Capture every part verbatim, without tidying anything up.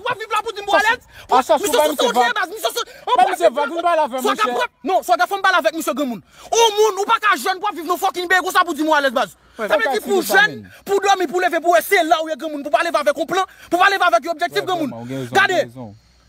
W ap viv la pou di m ou alèz? Misye sou se yon baz, misye sou... Ba misye vag, vin pale avè m, monchè. Non, sa w ka fè m pale avèk misye granmoun. Yon moun, ou pa ka jèn pou w ap viv nan fucking peyi konsa pou di m ou alèz, baz. Sa vle di pou w jèn, pou w dòmi, pou w leve, pou w wè se la ou ye granmoun, pou w pa leve avèk yon plan, pou w pa leve avèk yon objektif granmoun. Gade,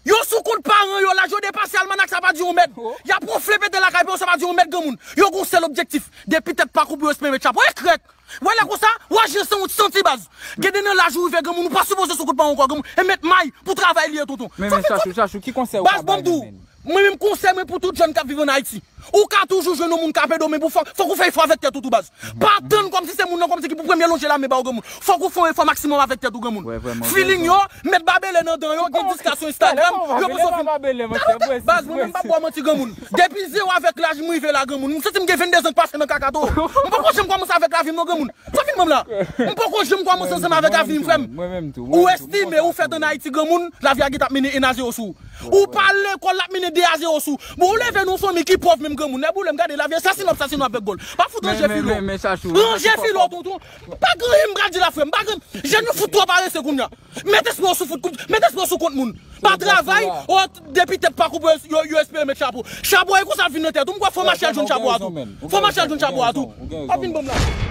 yo sou kont paran yo, laj yo depase almanak sa pa di yon mèd. Y ap wonfle pete lakay pa yo, sa pa di yon mèd granmoun. Yo gon sèl objektif, depi tèt pa koupe yo espere met chapo. E krèk! Wè lè konsa, w aji an sanwont santi baz. Gen de nan laj ou rive granmoun, ou pa sipoze sou kont paran ankò granmoun. E met may pou travay li ye tonton. Men men Chachou, Chachou, ki konsèy ou ka bay mwen? Baz, ban m di w, mwen menm konsèy mwen pou tout jèn k ap viv ann Ayiti. Ou ka toujou jwenn yon moun k ap ede w, men pou fòk, fòk ou fè efò avèk tèt ou tou baz. Pa tann kòmsi se moun nan kòmsi ki pou premye lonje lamen ba w granmoun. Fòk ou fè yon efò maksimòm avèk tèt ou granmoun. Feeling yo, met babele nan dan yo, gen diska sou Instagram, yo panse w fin... Baz, mwen menm m p ap ba w manti granmoun. Depi zewo avèk laj m rive la granmoun, m santi m gen venndezan k pase nan kaka tou. M poko janm kòmanse avèk lavi m non granmoun. Sa fin ban m la. M poko janm kòmanse ansanm avèk lavi m frè m. Ou estime ou fèt ann Ayiti granmoun, lavi a gentan ap mennen en a zewo sou ou. Ou pa al lekòl, l ap mennen de a zewo sou ou. Bon, ou leve nan yon fanmi ki pòv menm granmoun. Nèboulem, gade lavi a, sasinen w ap sasinen w avèk gòl. Pa fout ranje filo. Ranje filo tonton. Pa gen anyen m pral di la frè m. Pa gen, jèn yo fout twò parese kounye a. Met espri w sou fout, met espri w sou kont moun. Pa travay, o, depi tèt pa koupe yo, yo espere met chapo. Chapo e konsa vin nan tèt ou. M kwè fò mache al jwenn chapo a tou. Fò mache al jwenn chapo a tou. Pa vin ban m la.